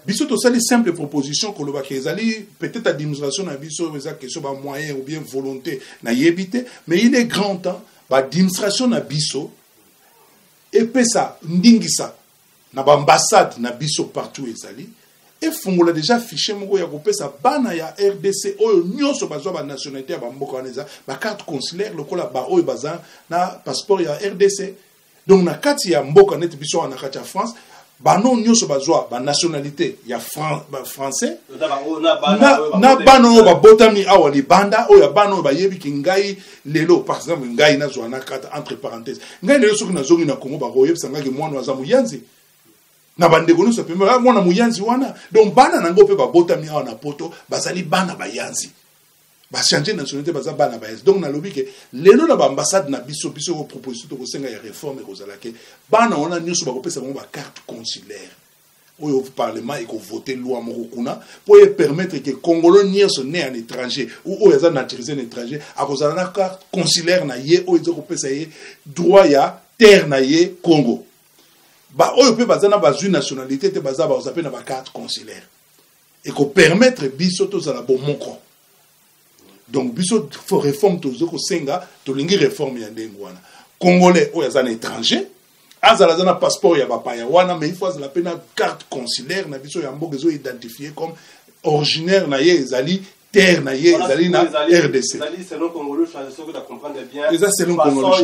Biso tosali simple proposition kolobaka ezali peut-être administration na biso, eza question bamoyen ou bien volonté, nayebi te, mais il est grand temps baadministration na biso epesa ndingisa na baambassade na biso partout ezali, efungola déjà fichier moko ya kopesa bana ya RDC oyo nyonso bazwa banationalité ya bamboka wana eza bacarte consulaire lokola baoyo baza na passeport ya RDC. Donc na kati ya mboka neti biso wana, na kati ya France, bano nyonso bazwa banationalité ya français na bana oyo babotami awa libanda, oyo ya bana oyo bayebiki ngai lelo, par exemple ngai nazwa na kata, entre parenthèse, ngai lelo soki nazongi na Congo, bakoyebisa ngaki mwana aza moyanzi na bandeko nyonso pembe, mwana moyanzi wana. Donc bana nango mpe babotami awa na Poto bazali bana bayanzi, bachange nationalité, baza bana bayanzi. Donc nalobi ke lelo na baambassade na biso, biso proposition tokosenga ya réforme ekozala ke bana wana nyonso bakopesa bango bacarte consulaire oyo parlement ekovote loi moko kuna mpo epermettre ke congolais nyonso né en étranger ou oyo aza naturalisé en étranger akozala na carte consulaire na ye oyo eza kopesa ye droit ya terre na ye Congo. Baoyo mpe baza na bazwi nationalité te, baza baza mpe na bacarte consulaire, ekopermettre biso tozala bomoko. Donc biso réforme tozo kosenga, tolingi réforme ya ndenge wana. Congolais oyo aza na étranger, azala aza na passeport ya bapaya wana, mais il faut azala mpe na carte consulaire na biso ya mboka ezoidentifie comme originaire na ye ezali terre na ye ezali na RDC. Eza selon Congolais.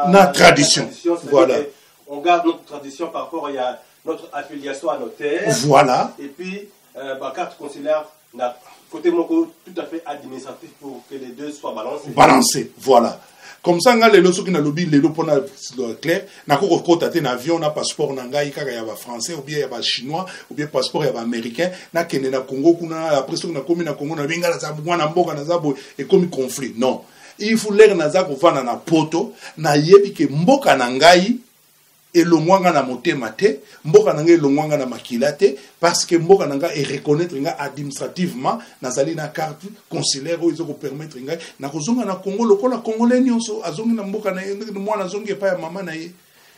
Na tradition, voilà. On garde notre tradition par rapport à notre affiliation à nos terres. Voilà. Et puis, bah, carte consulaire, na côté moko tout à fait administratif pour que les deux soient balancés. Balancés, voilà. Comme ça nga lelo soki nalobi lelo mpona clair, nakoki kokota te na avion na passeport na ngai kaka ya bafrançais ou bien ya bachinois ou bien passeport ya baaméricain, nakende na Congo kuna. Après soki nakomi na Congo, nalobi ngai naza mwana mboka, naza boye, ekomi conflit. Non, il faut lere naza kovanda na Poto, nayebi ke mboka na ngai elongwanga na motema te, mboka na ngai elongwanga na makila te, parce que mboka na ngai ereconnaître ngai administrativement, nazali na carte consulaire oyo eza kopermettre ngai nakozonga na Congo lokola congolais nyonso azongi na mboka na ye, mwana azongi epai ya mama na ye.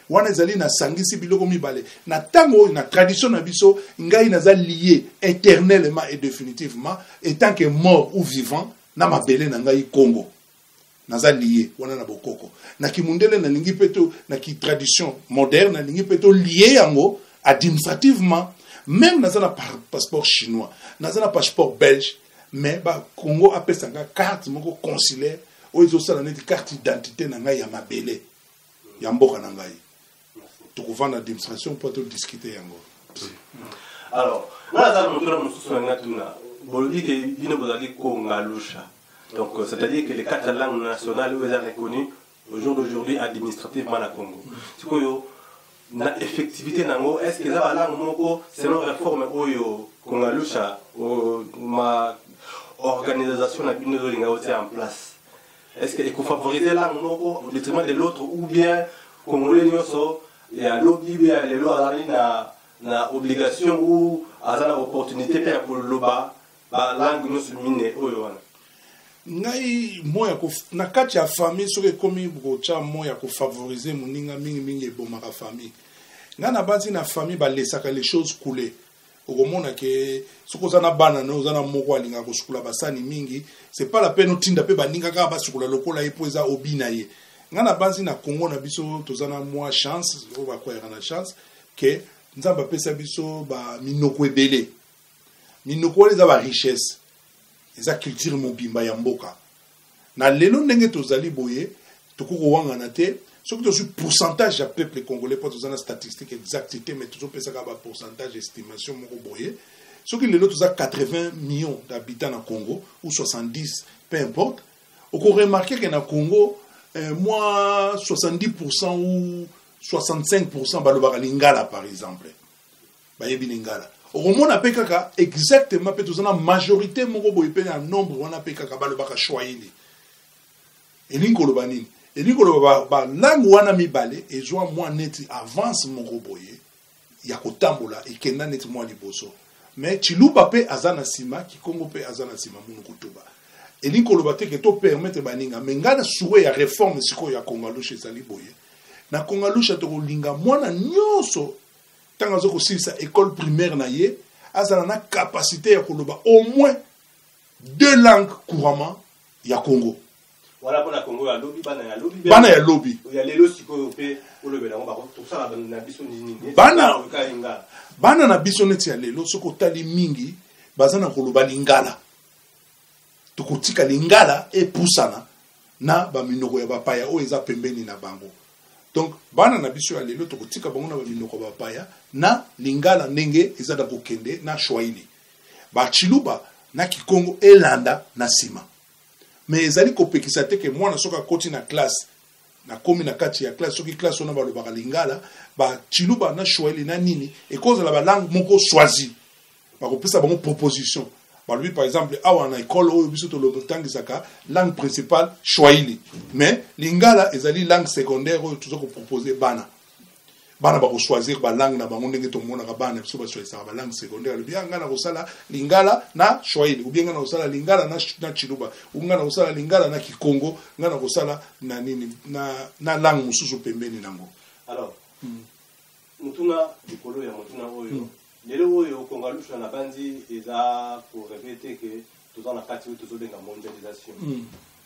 Wana ezali nasangisi biloko mibale na ntango oyo na tradition na biso. Ngai naza lié éternellement et définitivement, étant que mort ou vivant, na mabele na ngai Congo. Naza lie wana na bokoko. Na kimundele nalingi mpe to na kitradition moderne nalingi mpe to lie yango administrativement. Même naza na passeport chinois, naza na passeport belge, mais ba Congo apesa nga carte moko consulaire oyo ezosala neti carte identité na ngai ya mabele ya mboka na ngai. Tokovanda administration mpo todiscute yango. Alors, nga naza motuna mosusu na ngai tuna. Bolobi ke bino bozali Kongalusha. Donc, c'est-à-dire que les quatre langues nationales oyo eza reconnues au jour d'aujourd'hui administrativement na Congo. Sikoyo, na effectivité nango, est-ce que eza ba langue moko selon réforme oyo Kongalusha ma organisation na bino ezolinga otia en place? Est-ce que ekofavoriser langue moko au détriment de l'autre, ou bien Congolais nyonso ya lobi be ya lelo azali na obligation ou aza na opportunité mpe ya koloba ba langue nyonso mine oyo wana? Ngai mo ya na kati ya famille, soki ekomi kotya mo ya kofavoriser moninga, mingimingi ebomaka famille. Ngai na basi na famille balesaka les choses couler. Okomona ke soki oza na bana na, oza na moko alingaka kosukola basani mingi, c'est pas la peine otinda mpe baninga kaka basukola lokola ye mpo eza obi na ye. Ngai na banzi na Congo na biso toza na mwa chance oyo bakweyaka na chance ke Nzambe apesa biso baminoko ebele. Minoko wana eza barichesse, eza culture mobimba ya mboka. Na lelo ndenge tozali boye, tokoki kowangana te soki tozwi pourcentage ya peuple congolais, mpo toza na statistique exacte te, mais tozopesaka bapourcentage, estimation moko boye. Soki lelo toza 80 millions d'habitants na Congo ou 70, peu importe, okoremarquer ke na Congo mwa 70% ou 65% balobaka lingala par exemple, bayebi lingala. Okomona mpe kaka exactement mpe toza na majorité moko boye mpe na nombre wana mpe kaka balobaka swahili. Elingi koloba nini? Elingi koloba balangue wana mibale ezwa mwa neti avance moko boye ya kotambola, ekenda neti mwa liboso, mais Chiluba mpe aza na nsima, Kikongo mpe aza na nsima, munoko tuba. Elingi koloba te ke topermettre baninga, mais ngai na souhait ya réforme sikoyo ya Kongalusha ezali boye: na Kongalusha tokolinga mwana nyonso, ntango aza kosilisa école primaire na ye, azala na capacité ya koloba au moins deux langues couramment ya Congo. Wana mpona Congo ya lobi, bana ya lobi. Bana ya lobi. Ya lelo sikoyo mpe olobela yango, tosala na biso nini? Bana na biso neti ya lelo, soki otali mingi baza na koloba lingala. Tokotika lingala epusana na baminoko ya bapaya oyo eza pembeni na bango. Donc bana na biso ya lelo, tokotika bango na baminoko ya bapaya na lingala ndenge eza na kokende na swahili, bachiluba na kikongo elanda na nsima. Mais ezali kopekisa te ke mwana soki akoti na classe, nakomi na kati ya classe, soki classe wana balobaka lingala, bachiluba na swahili na nini, ekozala balangue moko choisi. Bakopesa bango proposition, balobi par exemple awa na école oyo biso totangisaka langue principale swahili, mais lingala ezali langue secondaire oyo toza kopropose bana. Bana bakochoisir balangue na bango ndenge tomonaka bana biso bachoisisaka balangue secondaire. Alobi: ngai na kosala lingala na swahili, ou bien ngai na kosala lingala na chiluba, ou ngai na kosala lingala na kikongo, ngai na kosala na nini na langue mosusu pembeni nango. Alors, motuna likolo ya motuna oyo: lelo oyo Kongalusha na bandi eza korêver te ke toza na kati oyo tozobenga mondialisation.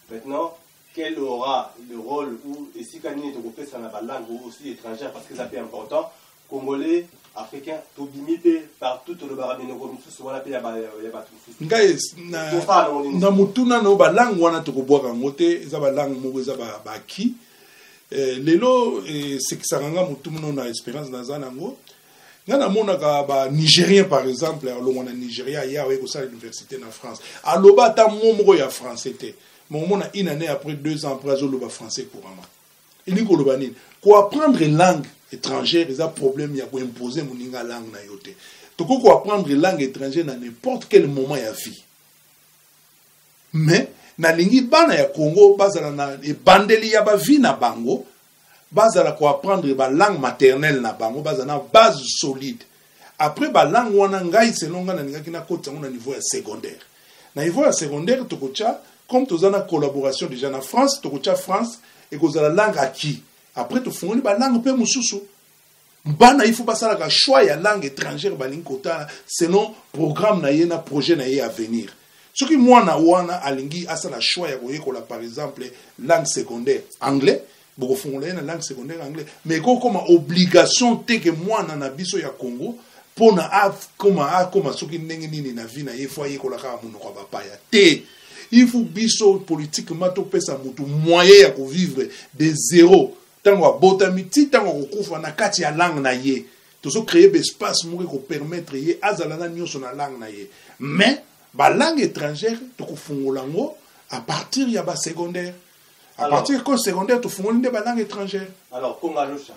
Maintenant, quel aura le rôle ou esika nini tokopesa na balangue aussi étrangère? Parce que eza mpe important, Congolais, Africain, tobimi mpe partout, tolobaka minoko misusu wana mpe ya bato mosusu. Ngai na motuna na yo, balangue wana tokobwaka yango te. Eza balangue moko eza baki. Lelo esekisaka nga motu na expérience naza nango. Nga namonaka banigérien par exemple, alongwa na Nigeria, aya oye kosala université na France, aloba ata mo moko ya français te, mais omona une année après, 2 ans après, azoloba français couramment. Elingi koloba nini? Koapprendre langue étrangère eza problème ya koimpose moninga langue na yo te. Tokoki koapprendre langue étrangère na n'importe quel moment ya vie, mais nalingi bana ya Congo bazala na ebandeli ya bavie na bango, bazala koapprendre balangue maternelle na bango, bazala na base solide. Après balangue wana, ngai selon ngai nalingaki nakotisa yango na niveau ya secondaire. Na niveau ya secondaire tokotya, comme toza na collaboration déjà na France, tokotya France ekozala langue acquis. Après tofungoli balangue mpe mosusu. Bana il faut basalaka choix ya langue étrangère balingi kotala selon programme na ye na projet na ye à venir. Soki mwana wana alingi asala choix ya koyekola, par exemple, langue secondaire anglais, bokofungola ye na langue secondaire anglais, mais ekokoma obligation te ke mwana na biso ya Congo, mpona akoma soki ndenge nini na vie na ye, faut ayekola kaka monoko ya bapaya te. Il faut biso politiquement topesa motu moyen ya kovivre de zéro, ntango abotami ti ntango akokufa, na kati ya langue na ye. Tozocréer baespace moko ekopermettre ye azala na nyonso na langue na ye, mais balangue étrangère tokofungola yango à partir ya basecondaire, à partir école secondaire tofungoli nde balangue étrangère. Alors, Kongalusha,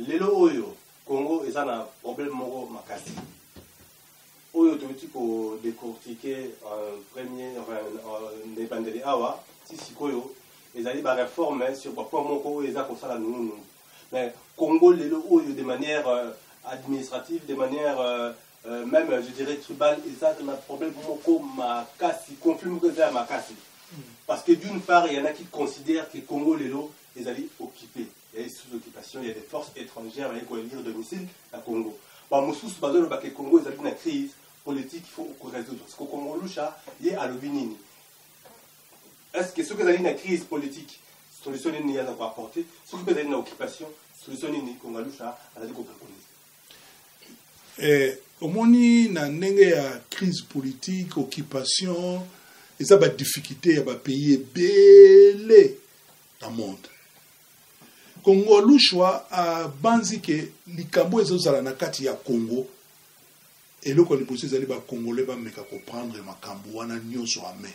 lelo oyo Congo eza na problème moko makasi oyo touti kodécortiquer en premier, enfin, na ebandeli awa ti sikoyo, ezali baréforme sur bapoint moko oyo eza kosala nungunungu. Mais Congo lelo oyo, de manière administrative, de manière même, je dirais, tribal, eza na problème moko makasi, conflit moko eza ya makasi, parce que d'une part, il y en a qui considèrent que Congo lelo ezali occupé, il y a sous occupation, il y a des forces étrangères baye koélire domicile na Congo. Bamosusu bazoloba ke Congo ezali na crise politique, il faut korésoudre. Parce que Congo Lusha ye alobi nini? Est ce que soki ezali na crise politique, solution nini aza koapporter? Soki mpe ezali na occupation, solution nini Kongalusha azali kopréconiser? Omoni, na ndenge ya crise politique, occupation, eza badifficulté ya bapays ebele na monde. Congo Lushwa abanzi ke likambo ezozala na kati ya Congo, eloko ya liboso ezali bacongolais bameka koprendre makambo wana nyonso ame.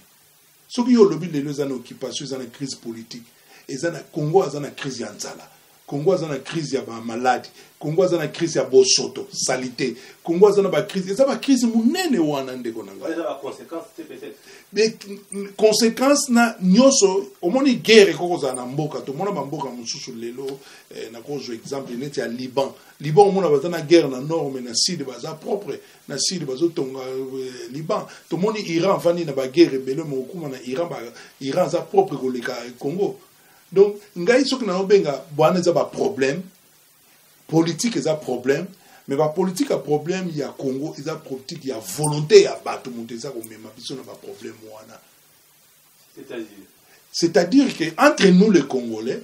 Soki yo olobi lelo eza na occupation, eza na crise politique, eza na Congo, aza na crise ya nzala, Congo aza na crise ya bamaladi, Congo aza na crise ya bosoto, saleté, Congo aza na bacrise, eza bacrise monene wana, ndeko na ngai. Eza baconséquence te peut-être? Mais conséquence na nyonso, omoni, guerre ekoki kozala na mboka. Tomona bamboka mosusu lelo, nakozwa exemple neti ya Liban. Liban, omona baza na guerre na nord, mais na sud baza propre, na sud bazotonga Liban. Tomoni Iran avandi na baguerre ebele, mais okuma na Iran, Iran aza propre koleka Congo. Donc ngai soki nazobenga bwana, eza baproblème politique, eza problème, mais bapolitique ya problème ya Congo eza politique ya volonté ya bato. Moto eza komema biso na baproblème wana. C'est-à-dire? C'est-à-dire que entre nous les Congolais,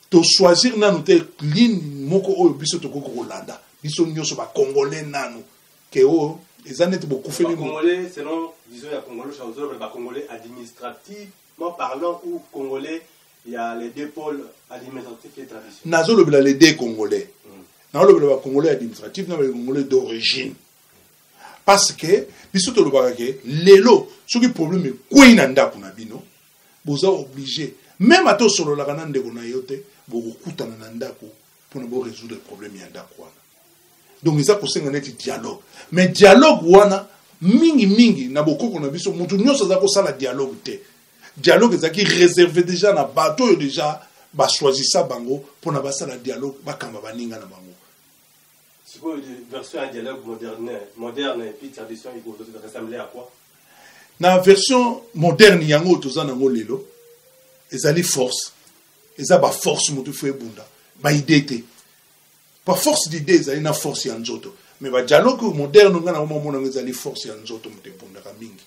tochoisir nanu te ligne moko oyo biso tokoki kolanda, biso nyonso bacongolais nanu, ke oyo eza neti bokufeli. Congolais, selon vision ya Congolais, ozoloba bacongolais administrativement parlant ou congolais, il y a les deux pôles, administratif et traditionnel? Nazolobela les deux congolais. Nazolobela bacongolais administratif na bacongolais d'origine, parce que biso tolobaka ke lelo soki problème ekwei na ndako na bino, boza obligé, même ata osololaka na ndeko na yo te, bokokutana na ndako mpona borésoudre problème ya ndako wana. Donc eza kosenga neti dialogue, mais dialogue wana mingimingi na bokoko na biso, motu nyonso aza kosala dialogue te. Dialogue ezalaki réservé déjà na bato oyo déjà bachoisisa bango mpona basala dialogue, bakamba baninga na bango. Sikoyo version ya dialogue moderne et puis tradition ressembler à quoi? Na version moderne yango oyo toza nango lelo, ezali force, eza baforce. Motu faut ebunda baidée te, baforce d'idée ezali na force ya nzoto. Mais badialogue moderne, ngai nango mamona yango ezali force ya nzoto moto ebundaka mingi,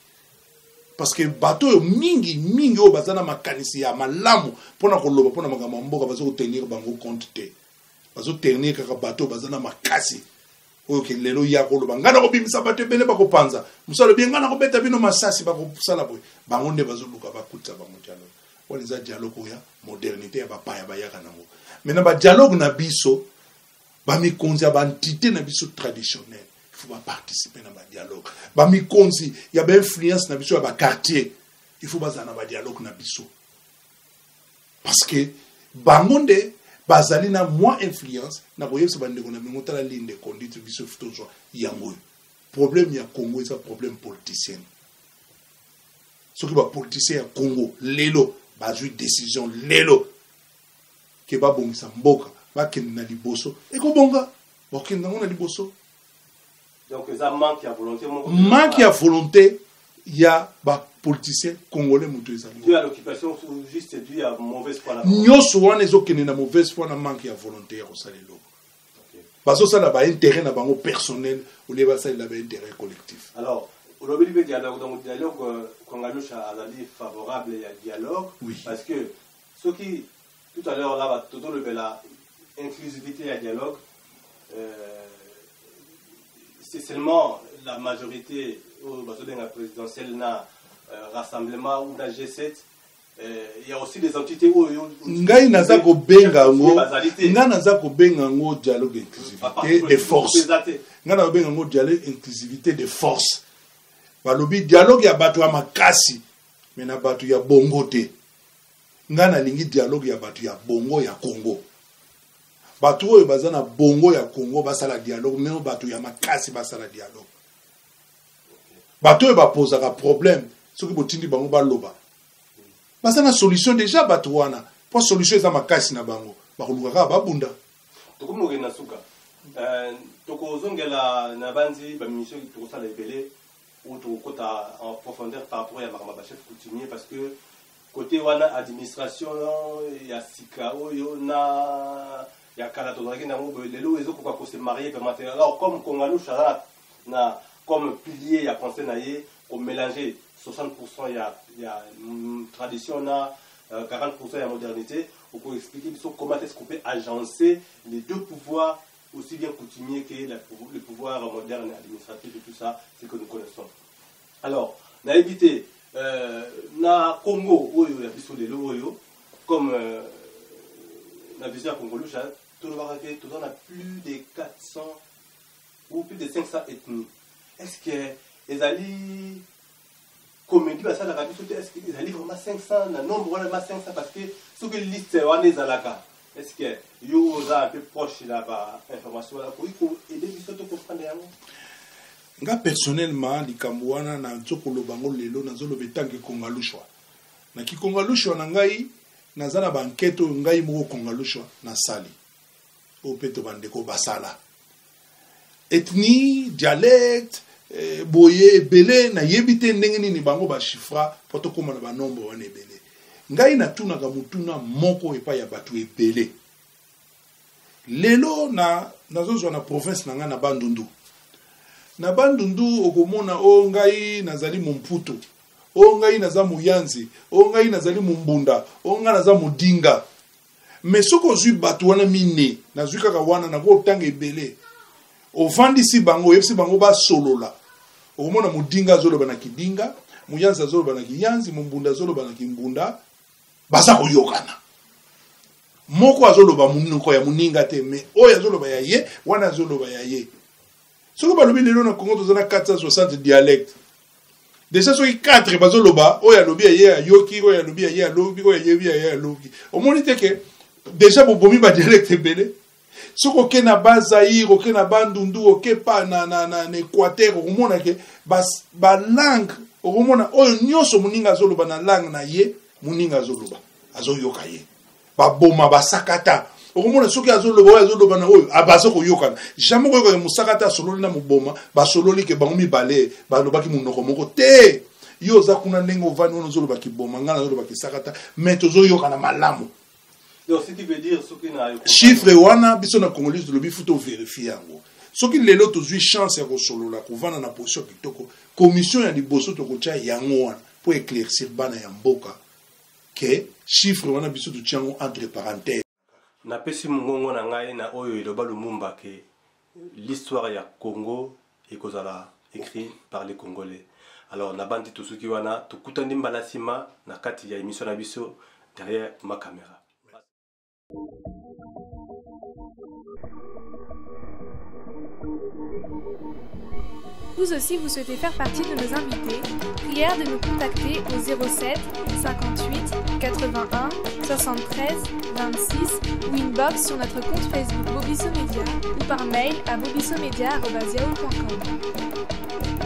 parce que bato oyo mingi mingi oyo baza na makanisi ya malamu mpona koloba mpona makambo ya mboka, baza kotenir bango compte te. Bazotenir kaka bato oyo baza na makasi, oyo ke lelo ya koloba ngai nakobimisa bato ebele, bakopanza mosala obi, ngai nakobeta bino masasi, bakosala boye. Bango nde bazoluka bakutisa bango dialogue wana. Eza dialogue oyo ya modernité ya bapaya bayaka nango. Maintenant, badialogue na biso, bamikonzi ya baentité na biso traditionnelle, il faut baparticiper na badialogue. Bamikonzi ya bainfluence na biso ya baquartier, il faut bazala na badialogue na biso, parce que bango nde bazali na mwa influence na koyebisa bandeko na bango: tala ligne de conduite biso tozwa yango oyo. Problème ya Congo eza problème politicien. Soki bapoliticien ya Congo lelo bazwi décision lelo ke babongisa mboka, bakende na liboso, ekobonga, bakokende yango na liboso. Donc eza manque ya volonté moko. Manque ya volonté ya bapoliticien congolais moto ezali. Dû à l'occupation ou juste dû à mauvaise foi na? Nyonso wana ezokende na mauvaise foi, na manque ya volonté ya kosala eloko. Bazosala baintérêt na bango personnel au lieu basalela baintérêt collectif. Alors Olobeli mpe dialogue, donc dialogue, Kwangalusha azali favorable ya dialogue? Oui. Parce que soki tout à l'heure là tozolobela inclusivité ya dialogue, c'est seulement la majorité oyo bazobenga présidentielle na rassemblement ou na G7. Il y a aussi des entités oyo Ngai naza kobenga yango bazali te. Ngai naza kobenga yango dialogue inclusivité de force. Eza te. Ngai na kobenga yango dialogue inclusivité de force. Balobi dialogue ya bato ya makasi, mais na bato ya bongo te. Ngai nalingi dialogue ya bato ya bongo ya Congo, bato oyo baza na bongo ya Congo basala dialogue, mais bato ya makasi basala dialogue. Bato oyo bapozaka problème, soki botindi bango baloba, baza na solution déjà. Bato wana, mpo solution eza makasi na bango, bakoluka kaka babunda. Tokomi kokende na suka. Tokozongela na bandi bamission, tokosala ebele oyo tokokota en profondeur par rapport ya makambo ya bachef coutumier, parce que côté wana administration ya sika oyo na ya kala tozalaki nango boye, lelo ezokoka kose marier vraiment te. Alors comme Kongalusha aza na comme pilier ya pensée na ye komélanger 60% ya tradition na 40% ya modernité, okoexpliquer biso comment est-ce qu'on peut agencer les deux pouvoirs, aussi bien coutumier que le pouvoir moderne administratif et tout ça, ce que nous connaissons. Alors nayebi te, na Congo oyo ya biso lelo oyo, comme na vision ya Kongolusha, tolobaka ke toza na plus de 400 ou plus de 500 ethnies. Est ce que ezali comédie basalaka biso te? Est ce que ezali vraiment 500 na nombre wana ma 500? Parce que soki liste wana ezalaka, est ce que yo oza un peu proche na bainformation wana, koki koaider biso to comprendre yango? Nga personnellement, likambo wana nazokoloba yango lelo, nazoloba etanke Kongalushwa. Na kikongalushwa na ngai, naza na baenquête oyo ngai moko Kongalushwa nasali, oyo mpe to bandeko basala, ethnie, dialecte, boye ebele. Nayebi te ndenge nini bango bachiffra mpo tokóma na banombre wana ebele. Ngai natunaka motuna moko epai ya bato ebele. Lelo na nazozwa na province na ngai na Bandundu. Na Bandundu okomona o ngai nazali Momputu, o ngai naza Moyanzi, o ngai nazali Mombunda, o ngai naza Modinga. Mais soki ozwi bato wana mine, nazwi kaka wana, nakotanga ebele, ovandisi bango, oyebisi bango basolola, okomona Modinga azoloba na Kidinga, Moyanzi azoloba na Kiyanzi, Mombunda azoloba na Kimbunda. Baza koyokana, moko azoloba monoko ya moninga te, mais oyo azoloba ya ye, wana azoloba ya ye. Soki balobi lelo na Congo toza na 460 dialecte, déjà soki 4 bazoloba, oyo alobi ya ye ayoki, oyo alobi ya ye alobi, oyo ayebi ya ye alobi, omoni te ke déjà bobomi badialecte ebele? Soki oke na Bazaire, oke na Bandundu, oke pa na Équateur, okomona ke balangue, okomona oyo nyonso moninga azoloba na langue na ye, moninga azoloba, azoyoka ye. Baboma basakata, okomona soki azoloba, oyo azoloba na oyo, baza koyokana. Jamais koyokaka mosakata asololi na moboma, basololi ke bango mibale balobaki monoko moko te. Yo oza kuna ndenge ovandi wana, ozoloba kiboma, ngai nazoloba kisakata, mais tozoyokana malamu. Donc ce qui veut dire, soki na Chiffre wana, biso na Congolise tolobi faut tovérifier yango. Soki lelo tozwi chance ya kosolola, kovanda na position kitoko, commission ya liboso tokotia yango wana mpo éclaircir bana ya mboka ke chiffre wana biso totia yango entre parenthèse. Napesi mongongo na ngai na oyo eloba Lumumba ke l'histoire ya Congo ekozala écrit par les Congolais. Alors nabandi, tosuki wana, tokutani mbala nsima na kati ya émission na biso Derrière ma caméra. Vous aussi, vous souhaitez faire partie de nos invités? Prière de nous contacter au 07 58 81 73 26 ou inbox sur notre compte Facebook Bobiso Media ou par mail à bobisomedia.yahoo.com.